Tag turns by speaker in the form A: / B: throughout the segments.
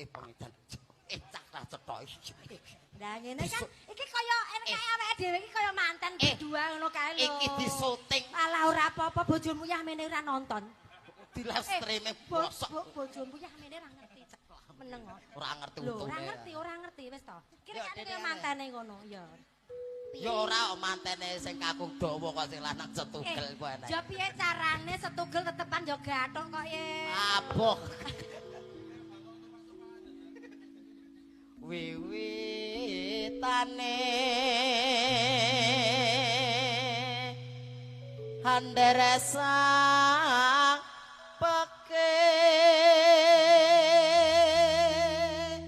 A: Pengidan. Cak ra cetha.
B: Lah ngene kan iki kaya enake awake dhewe iki kaya manten berdua ngono kae lho.
A: Iki disuting.
B: Alah ora apa-apa bojomu yah mene ora nonton.
A: Di live streaming bosok.
B: Bojomu yah mene ora ngerti. Meneng kok.
A: Ora ngerti
B: Lho,
A: untune.
B: ora ngerti wis to. Kira
A: Yo,
B: kan
A: Dede,
B: kaya mantene ngono, ya.
A: Ya ora mantene sing kakung dawa kok sing lanang setugel ku enak.
B: Ya piye carane setugel tetepan ya gathuk kok ye.
A: Aboh. Wiwitane anderesa peke.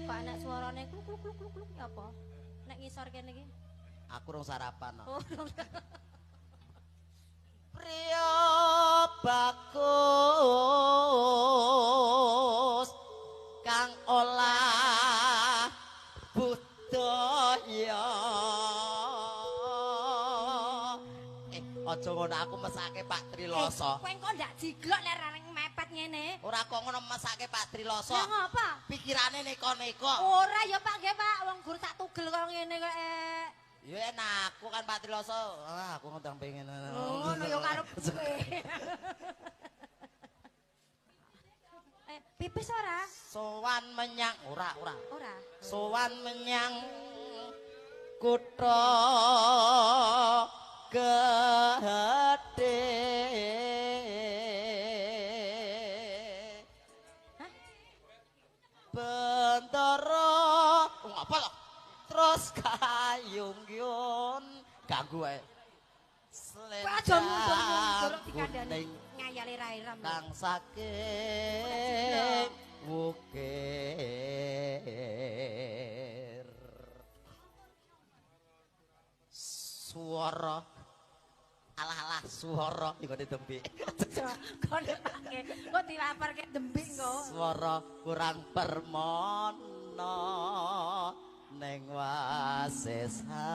B: Kok enak suarane kluk kluk kluk kluk kluk ya apa? Nek ngisor kene iki.
A: Aku rong sarapan kok.
B: Oh,
A: Priya bagus kang olah budaya. Aja ngono aku mesake Pak Triloso.
B: Kowe engko ndak jiglok nek ra mepet ngene.
A: Ora kok ngono mesake Pak Triloso.
B: Lah ngapa?
A: Pikirane neko-neko.
B: Ora ya Pak nggih Pak, wong gur sak tugel kok ngene kok.
A: Ya enak, aku kan Pak Triloso. Ah, aku ngundang pengen.
B: Oh, ngono ya karep kowe. Pipis ora?
A: Sowan menyang ora ora.
B: Ora.
A: Sowan menyang kutha gedhe.
B: Hah?
A: Bentara ngapa to? Terus kayung-yun ganggu wae.
B: Kowe aja mundur-mundur dikandani
A: Kuning
B: ngayale ra iram.
A: kang saking wukir. Swara alah-alah swara iku ditembik.
B: Kok dipake, kok dilaporke dembik kok.
A: Swara kurang permono ning wasesa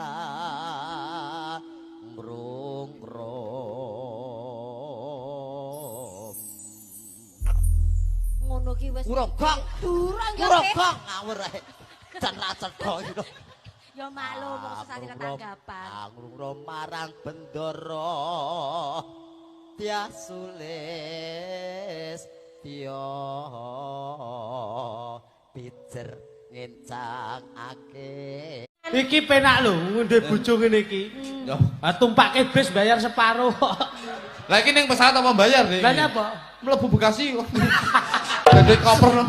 A: ngrung-ngrung.
B: Ngono ki wis
A: Urung gong.
B: Durung ya.
A: Urung gong ngawur ae. Jan ra cetha iki lho.
B: Ya maklum wong sesatira tanggapan.
A: Angrung marang bendara tiasulis tiya pijer ngencangake.
C: Iki penak lho ngunde bojo ngene iki.
D: Yo.
C: Ah tumpake bis bayar separo.
D: Lah iki ning pesawat apa bayar nih?
C: Lah nyapa?
D: Mlebu Bekasi. Gede koper.